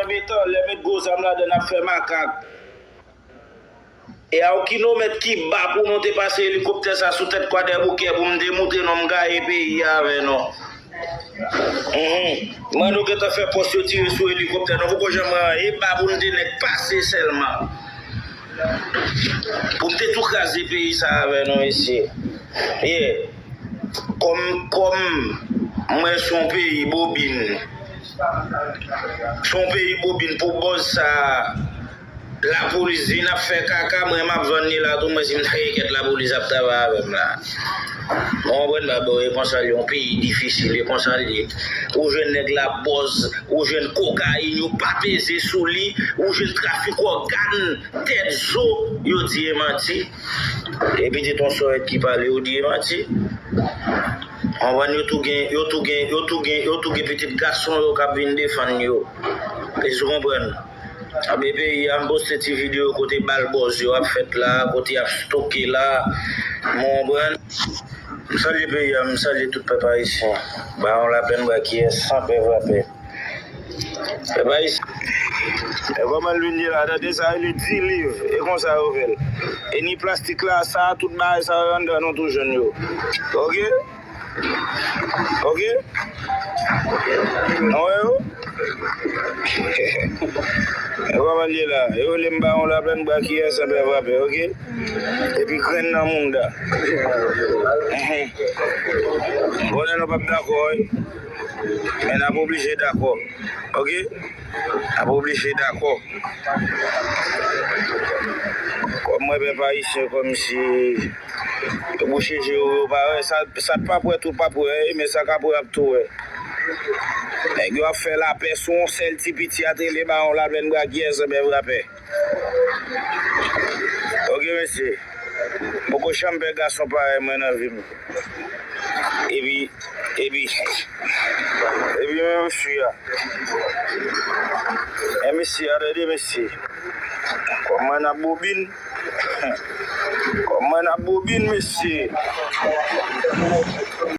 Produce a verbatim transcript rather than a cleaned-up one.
Met anlè, met gwo zam ladan, n ap fè makak. E a yon kilomèt ki ba pou nou te pase elikoptè sa sou tèt Kwadèboukè pou m te moute non m gaye peyi a avè nou. Mhm. Mwen nou gentan fè pòs yo tire sou elikoptè. Nou poko janm wè anyen, e ba pou n te nèk pase sèlman. Pou n te tou kraze peyi sa avè nou, mesye. Yeah. Kòm, kòm mwen se yon peyi bobin. Se yon peyi bobin pou bòz sa. Lapolis vin ap fè kaka, mwen m ap vann li la tou, mwen si m ta gen kèt lapolis ap travay avè m la. Mwen konprann pa bon, e konsa l ye, yon peyi difisil, e konsa l ye. Ou jwenn nèg la bòz, ou jwenn kokayin, yo pa peze sou li, ou jwenn trafik ògàn, tèt zo, yo di e manti. E pitit yon sòrèt ki pale, yo di e manti. Konprann, yo tou gen, yo tou gen, yo tou gen, yo tou gen pitit gason yo k ap vin defann yo. Èske w konprann? Anben peyi a, m poste ti videyo kote bal bòz yo ap fèt la, kote y ap stoke la. M konprann. M salye peyi a, m salye tout pèp ayisyen. Bawon Laplèn Brakiyès, san pè vrapè. Pèp ayisyen. E kòman l vin ye la, tande sa, li di liv. E konsa yo fè l. E ni plastik la, sa, tout bagay sa yo anndan, nou tou jwenn yo. Oke? Oke? Nou wè yo? E kòman l ye la? Yo rele m Bawon Laplèn Brakiyès, san pè vrapè, oke? Epi grenn nan mounda. Mhm. Konnen nou p ap dakò, wi. Men n ap oblije dakò. Oke? N ap oblije dakò. Kòm mwen pèp ayisyen, kòmsi yo bouche je yo, yo pa wè. Sa, sa k p ap wè, tout p ap wè, men sa k ap wè ap tou wè. Nèg yo ap fè lapè sou yon sèl ti piti a t rele Bawon Laplèn Brakiyès, san pè vrapè. Oke, mesye. Poko janm pè gason parèy mwen nan vi m. Epi, epi, epi men mesye a. Men mesye a, tande mesye. Kòman n ap bobin? Kòman n ap bobin, mesye?